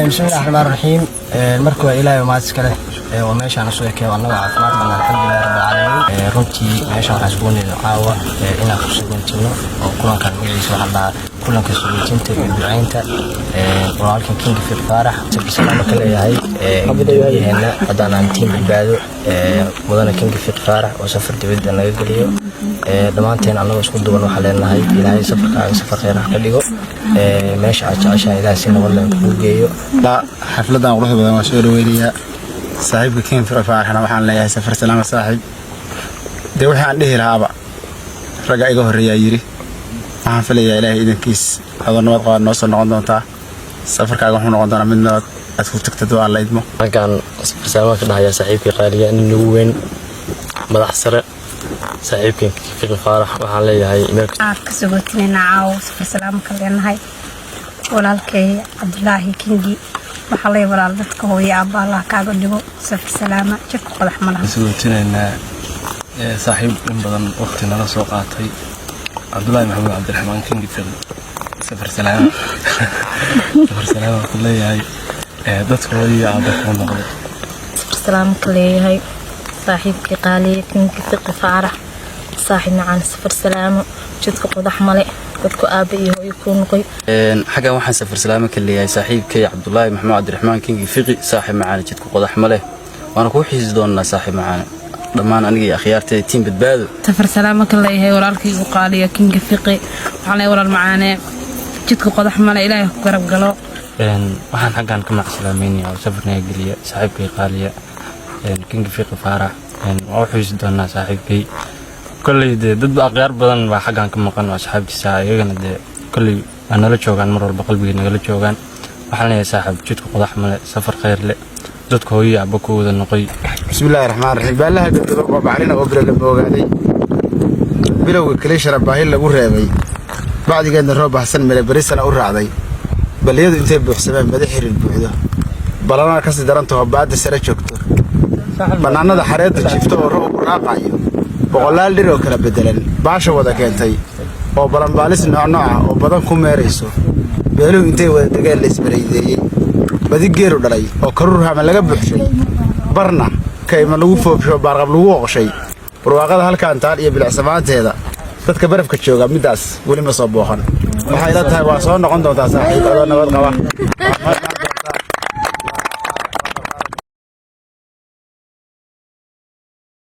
Bismillahi raxmaan raxiim. Marka waa Ilaahay mahad iska leh oo meeshaan usoo ekey annaga caafimaad qabna, alxamdulillahi rabbil caalamiin. Runtii meeshaan waxaan isugu nimid caawa inaan ku suguntino oo kulankan magaciisa waxaa dhahaa kulanka suguntinta iyo ducaynta walaalkan King Fiq Faarax. Salaamo ka leeyahay gudoomiyaheena haddaan aan team Badbaado, mudane King Fiq Faarax oo safar dibadda naga geliyo. Dhammaanteen annagoo isku duwan waxaa leenahay Ilaahay safarkaaga safar khayr ha ka dhigo, meesha aad jeceshahay Ilaahay si nabad leh kuu geeyo. Xafladan quruxda badan waa soo dhaweynayaa. Saaxiibka King Fiq Faaraxna waxaan leeyahay safar salaama, saaxiib. Dee wixii aan dhihi lahaaba ragga iga horreeyaa yidhi. Waxaan filayaa Ilaahay idankiis adoo nabad qabaa noo soo noqon doontaa. Safarkaaga wuxuu noqon doonaa mid nabad aad ku tagtad waa la idmo. Halkaan safar salaama ka dhahayaa saaxiibkii qaaliga, nin nagu weyn, madax sare, saaxiibkii Fiqi Faarax. Waxaan leeyahay meel Aad ka sugootinayna caawo safar salaamo ka leenahay walaalkay Cabdulaahi Kingi. Waxaa leeyahay, walaal, dadka hooyo aabba Allah kaaga dhigo. Safar salaama, jirka qodax ma laha. Sugootinaynaa saaxiib in badan waqti nala soo qaatay, Cabdulaahi Maxamuud Cabdiraxmaan Kingi Fiqi. Safar salaama, safar salaama ku leeyahay, dadka hooyo aabba kuu noqday. Safar salaamo ka leeyahay saaxiibkii qaaliya Kingi Fiqi Faarax. Saaxiib macaan, safar salaamo, jidka qodax male, dadku aabba iyo hooyo kuu noqoy. Xaggan waxaan safar salaamo ka leeyahay saaxiibkay Cabdulaahi Maxamuud Cabdiraxmaan Kingi Fiqi. Saaxiib macaane, jidka qodax ma leh, waana kuu xiisi doonaa, saaxiib macaane. Dhammaan aniga iyo akhyaarteeda team Badbaado. Safar salaamo ka leeyahay walaalkaygu qaaliya Kinga Fiqi. Waxaan leeyahay, walaal macaane, jidka qodax male, Ilaahay ku garab galo. Waxaan xaggan ka macsalaameynaya oo safar naga geliya saaxiibkay qaaliya Kingi Fiqi Faarax. Waa u xiisi doonaa saaxiibkay. Kolley dee dad akhyaar badan baa xaggan ka maqan oo asxaabtiisa, iyagana dee kolley waa nala joogaan, mar walba qalbigay nagala joogaan. Waxaan leeyahay, saaxiib, jidka qodax male, safar khayr leh, dadka hooyo abba ku wada noqoy. Bismillahi raxmaan raxiim. Baallaha gabdhaba oo bacrina oo bira la moogaaday, bilowga kaliishara baahi lagu reebay, bacdigeedna roob bahsan mire berisana u raacday, balliyadu intay buuxsameen badi xiriir buuxdo, ballanana kasii darantaho baadda sare joogto, bannaanada xareedda jiifto oo roob raaqayo, boqolaal dhir oo kala beddelan baasha wada keentay oo balanbaalis noocnooc ah oo badan ku meerayso, beeluhu intay wada degeen la isbaraydeeyey, badi geeru dhalay oo karuur hama laga buuxshay, barna kayma lagu foobsho, baarqab lagu qoqshay, barwaaqada halkaan taal iyo bilicsamaanteeda, dadka barafka jooga middaas weli ma soo booqan. Waxay ila tahay waa soo noqon doontaa, saaxiib, adoo nabad qaba.